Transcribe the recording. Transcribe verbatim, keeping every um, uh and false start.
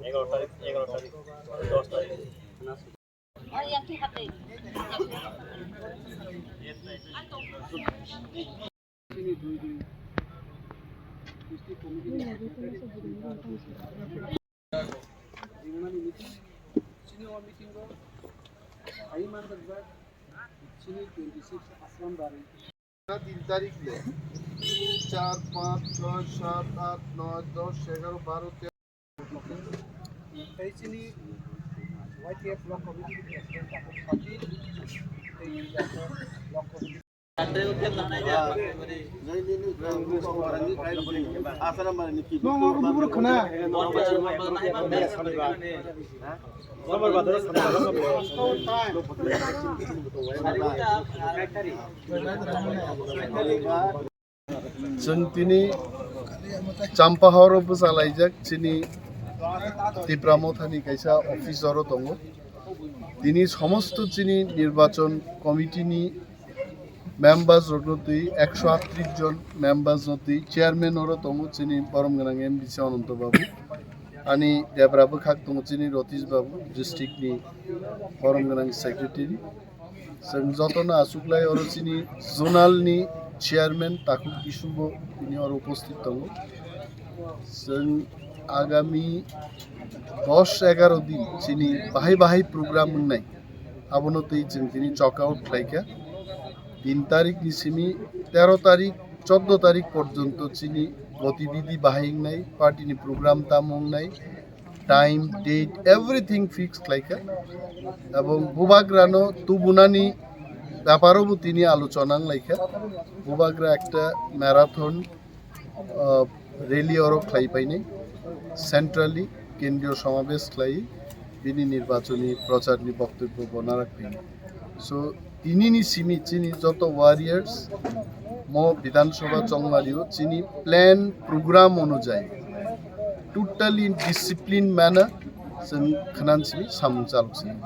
এগারো তারিখ, এগারো তারিখ, দশ তারিখ। তিন তারিখ লে। তিন, চার, পাঁচ, ছয়, সাত, আট, নয়, দশ, এগারো, বারো, তেরো। এই চিনি ওয়াইটিএফ ব্লক কমিটির প্রেসিডেন্ট ডক্টর সচিন, এই block committee Chwng tini Champahor o bwchalaijak chini Tipra Mothani kaisa office oro tongo. Tini somosto chini nirbachon committee ni members rokno twi ekso aatris jon members no twi chairman oro tongo chini borom gwnang M D C Ananto Babu. Ani debra bwkhak tongo chini Ratish Babu, district ni borom gwnang secretary. Chwng jotono achuklai oro chini zonal ni chairman Takhuk Bisu bo tini oro uposthit tongo. Chwng agami dos egaro din chini bahai bahai program wngnai, abono twi chwng tini chok out khlaikha. Tin tarik ni simi tero tarik, choddo tarik porjonto chini gotibidhi bahai wngnai, party ni program tamo wngnai, time, date, everything fix khlaikha. Ebong bubagrano tubunani beparo bo tini alochona wnglaikha. Bubagra ekta marathon, ah, rally oro khlai painai, centrally kendriyo somabesh khlai bini nirbachoni procharni boktobyo bo narak painai. So, tinini simi chini joto warriors mo Bidhan Sabha chongmario chini plan program onujayi totally in discipline manner chwng khwnan simi samung chalok sini.